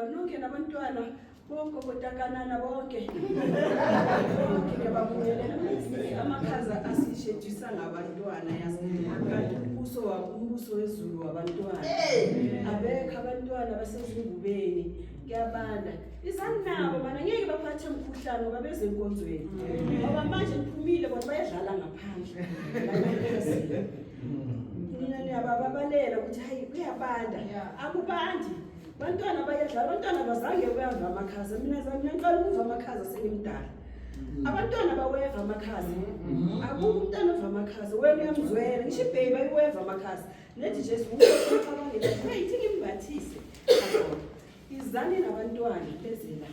Nonke nabantwana bonke botakanana bonke bonke ngiyababingelela. Amakhaza asishejisa ngabantwana yazi, kanti umbuso umbuso wezulu wabantwana. Abekho abantwana basezingubeni, kuyabanda. Izani nabo mana, ngeke baphathe mkhuhlane ngoba beze enkonzweni, ngoba manje niphumile, bona bayadlala ngaphandle. Nina niyabababalela ukuthi hayi, kuyabanda. Akubandi, bantwana bayadlala. Abantwana bazange beyava amakhaza. Mina zami ngiqala ukuva amakhaza sengimdala. Abantwana baweva amakhaza, akukho umntwana ova amakhaza. Wena uyamzwela, ngisho ibheyi bayiweva amakhaza. Nethi Jesu ucabangela, hey, ithi ngimbathise. Izani nabantwana beze la,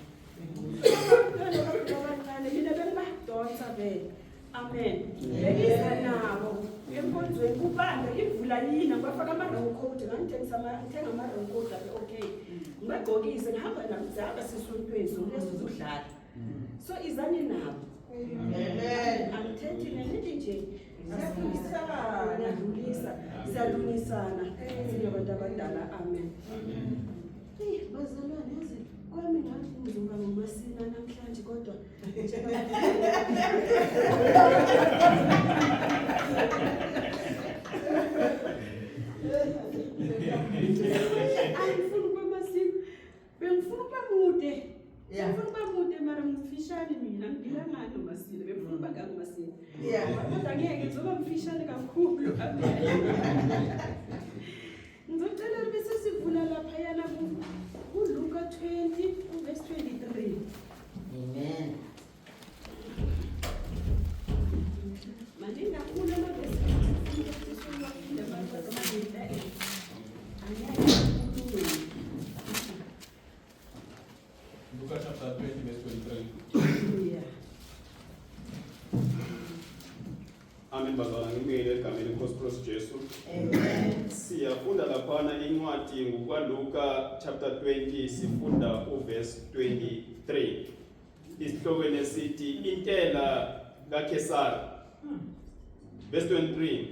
abantwana abancane. Mina bengibadonsa vele. Amen. Bengiza nabo enkonzweni kubanda, imvula yina, ngibafaka ama-raincoat. Ngangithengisa, ngithenga ama-raincoat lapha, okay, ngibagqokise, ngihamba nabo, sihamba sisontweni sokulezo udlala. So izani nabo. Angithethi nenithi nje siyadlulisa, siyalungisana singabantu abadala. Amen. Eyi bazalwane, yazi kwami ngathi ngizoba ngomasina namhlanje, kodwa angifuni ukuba masina, bengifuna ukuba mude. Bengifuna ukuba mude, mara ngifishane mina, ngilangani nomasina. Bengifuna ukuba ngangumasina, kodwa ngeke, ngizoba mfishane kakhulu. Amen. Ngizocela bese sivula laphayana kuLuka 20 verse 23. Amen. Maningi kakhulu amavesi ukuthi abantu angeke kukhulume. Luka chapter 20, verse 23. Yeah. Amen bazalwane, ngibingelele egameni lenkosi Kristu Jesu. Amen. Siyafunda laphana incwadi ngokwaLuka chapter 20, sifunda uverse 23. Isihlokweni esithi intela kaKhesari. Verse 23.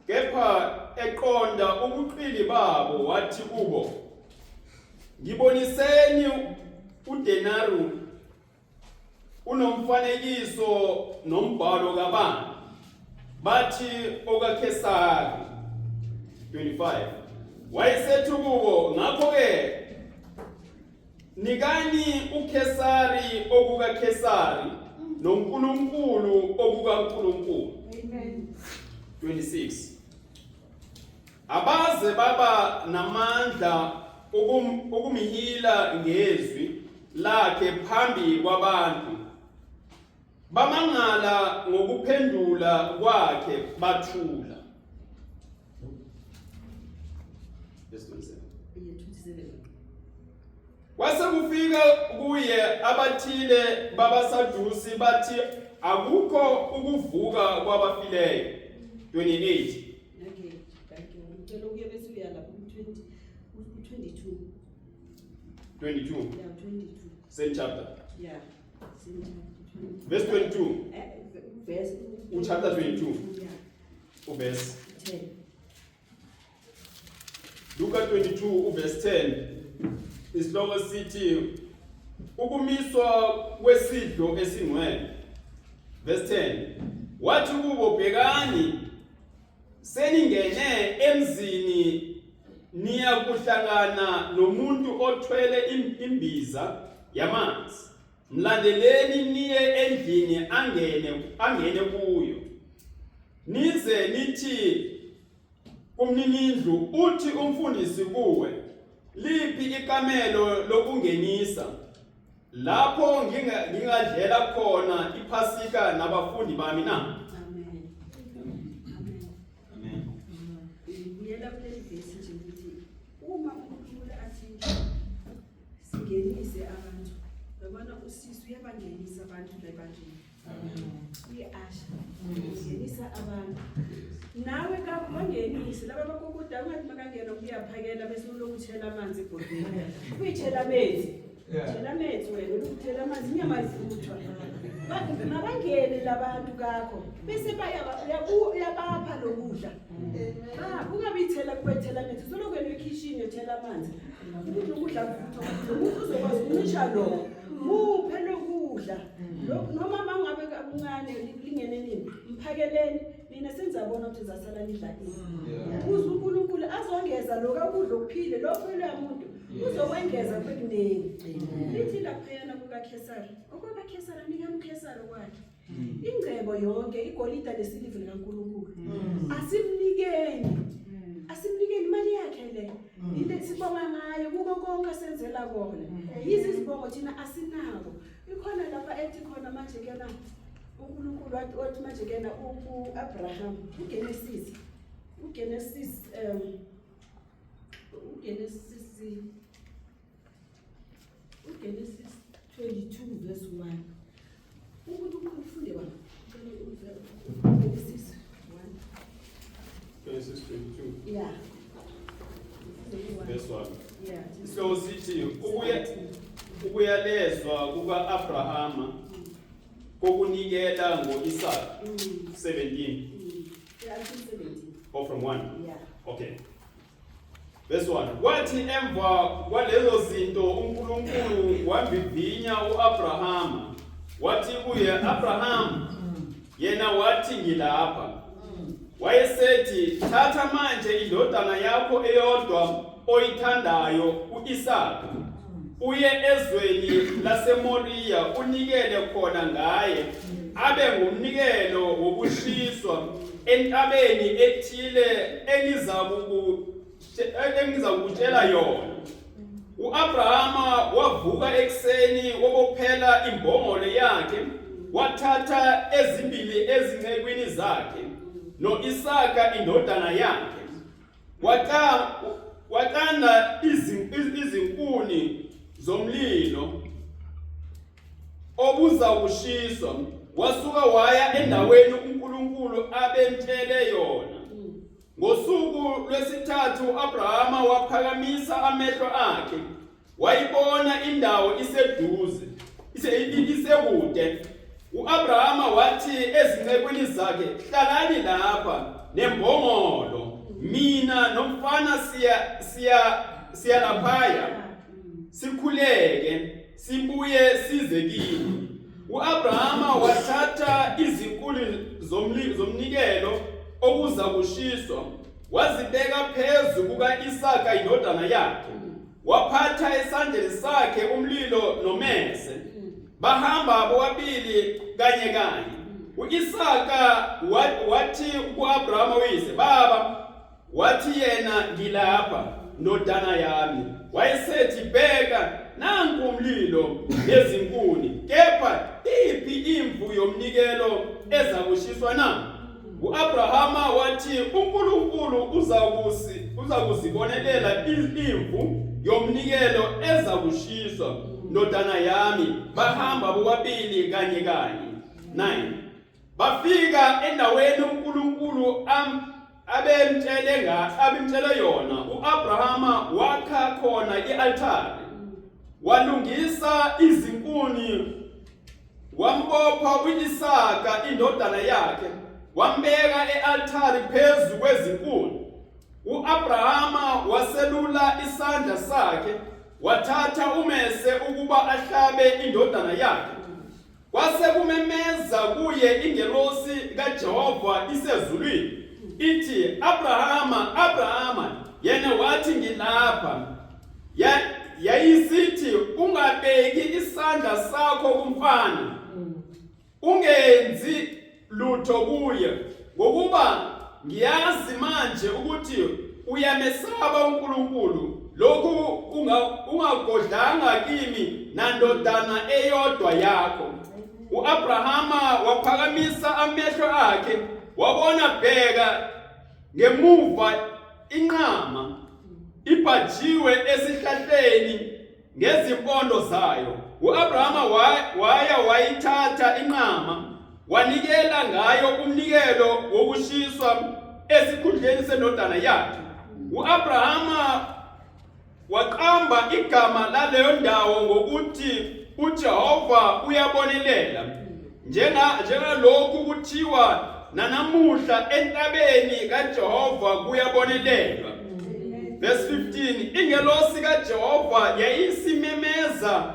Kepha eqonda ubuqili babo wathi kubo, "Ngiboniseni udenaru, unomfanekiso nombhalo kabani?" Bathi, "OkaKhesari." 25. Wayesethi kubo, "Ngakho ke nikani uKhesari okukaKhesari noNkulunkulu okukaNkulunkulu." Amen. 26. Abaze baba namandla ukumhila ngezwi lakhe phambi kwabantu, bamangala ngokuphendula kwakhe, bathula. Verse 27. Yeah, 27. Kwase kufika kuye abathile babaSadusi, bathi akukho ukuvuka kwabafileyo. 28. Okay, thank you. Ngicela ukuye bese uya lapho ku-20, ku-22. 22. Yeah, 22. Same chapter. Yeah. Same chapter. 22. Verse 22. Verse Uchapter 22. Yeah, Uverse 10. Luka 22 uverse 10, isihloko sithi ukumiswa kwesidlo esingcwele. Verse 10, wathi kubo, "Bhekani, seningene emzini, niya kuhlangana nomuntu othwele imbiza yamanzi. Mlandeleni niye endlini angene kuyo, nize nithi kumninindlu, uthi umfundisi kuwe, liphi ikamelo lokungenisa lapho ngingadlela khona iphasika nabafundi bami na?" Amen. Amen. Amen. Ngibuyela kuleli vesi nje ukuthi uma uNkulunkulu athi singenise abantu, yabona usisi uyabangenisa abantu la ebandleni. Uyi-usher. Ungenisa abantu. Nawe bangenise laba bakokoda, ungathi makangena kuyaphakela bese uloku uthela amanzi ebhodweni. Uyithela amanzi. Thela amanzi wena, uloku uthela amanzi, inyama ivuthwa. Mabangene labantu kakho bese uyabapha lokudla. Ah, ungabithela kubethela amanzi. Usolokhu wena ekhishini uthela amanzi. Ukuthi ukudla kuvuthwa, lo muntu uzokwazi ukuncisha lo. Muphe lokudla. Lokhu noma mangabe kakuncane lingene nini, mphakeleni nina senizabona ukuthi zasala nidla ini. Ukuze uNkulunkulu azongeza lokho akudla okuphile, lokho loya muntu uzokwengeza kube kuningi. Lithi laphayana kukaKhesari, okwakaKhesari nikani uKhesari okwakhe. Ingcebo yonke, igolide nesiliva likaNkulunkulu. Asimnikeni. Asimnikeni imali yakhe le. Ile sibonga ngayo kuko konke asenzela kona. Yizi izibongo thina asinako. Ikhona lapha ethi khona manje kena uNkulunkulu wathi wathi manje kena uAbraham uGenesis uGenesis uGenesis uGenesis 22 verse 1. uNkulunkulu ufunde baba. Genesis 1. Genesis 22 verse 1. Isihloko sithi ukuyalezwa kuka-Abrahama kokunikela ngo-Isaka. 17 Yeah, 17. or from 1. Okay. Verse 1. Kwathi emva kwalezo zinto uNkulunkulu wamvivinya uAbrahama. Wathi kuye, Abraham, yena wathi ngilapha. Wayesethi, thatha manje indodana yakho eyodwa oyithandayo uIsaka, uye ezweni laseMoriya unikele khona ngaye abe ngumnikelo wokushiswa entabeni ethile engizakukutshela yona. UAbrahama wavuka ekuseni wabophela imbongolo yakhe wathatha ezimbili ezincekwini zakhe noIsaka indodana yakhe wacanda izinkuni zomlilo obuzakushiswa wasuka waya endaweni uNkulunkulu abemtshele yona. Ngosuku lwesithathu uAbrahama waphakamisa amehlo akhe wayibona indawo iseduze isekude. UAbrahama wathi ezincekwini zakhe, hlalani lapha nembongolo, mina nomfana siya siya siya laphaya sikhuleke sibuye size kini. UAbrahama wathatha izinkuni zomnikelo okuza kushiswa wazibeka phezu kuka-Isaka indodana yakhe, waphatha esandleni sakhe umlilo nomese. Bahamba bobabili kanye kanye. U-Isaka wathi ku-Abrahama uyise, baba. Wathi yena, ngilapha ndodana yami. Wayesethi, bheka nanku umlilo nezinkuni, kepha iphi imvu yomnikelo ezakushiswa na? U-Abrahama wathi, uNkulunkulu uzakuzibonelela imvu yomnikelo ezakushiswa, ndodana yami. Bahamba bobabili kanye kanye. 9 Bafika endaweni uNkulunkulu abemtshele nga abemtshele yona. UAbrahama wakha khona ialtare, walungisa izinkuni, wambopha uIsaka indodana yakhe, wambeka ealtare phezu kwezinkuni. UAbrahama waselula isandla sakhe wathatha umese ukuba ahlabe indodana yakhe. Kwase kumemeza kuye ingelosi kaJehova isezulwini ithi, Abrahama, Abrahama. Yena wathi, ngilapha. Yayisithi, ungabeki isandla sakho kumfana, ungenzi lutho kuye, ngokuba ngiyazi manje ukuthi uyamesaba uNkulunkulu, lokhu ungagodlanga kimi nandodana eyodwa yakho. U-Abrahama waphakamisa amehlo akhe wabona, bheka, ngemuva inqama ibhajiwe esihlahleni ngezimpondo zayo. U-Abrahama waya wayithatha inqama wanikela ngayo umnikelo wokushiswa esikhundleni sendodana yakhe. U-Abrahama waqamba igama laleyo ndawo ngokuthi uJehova uyabonelela, njengalokhu kuthiwa nanamuhla, entabeni kaJehova kuyabonelelwa. Verse 15, ingelosi kaJehova yayisimemeza.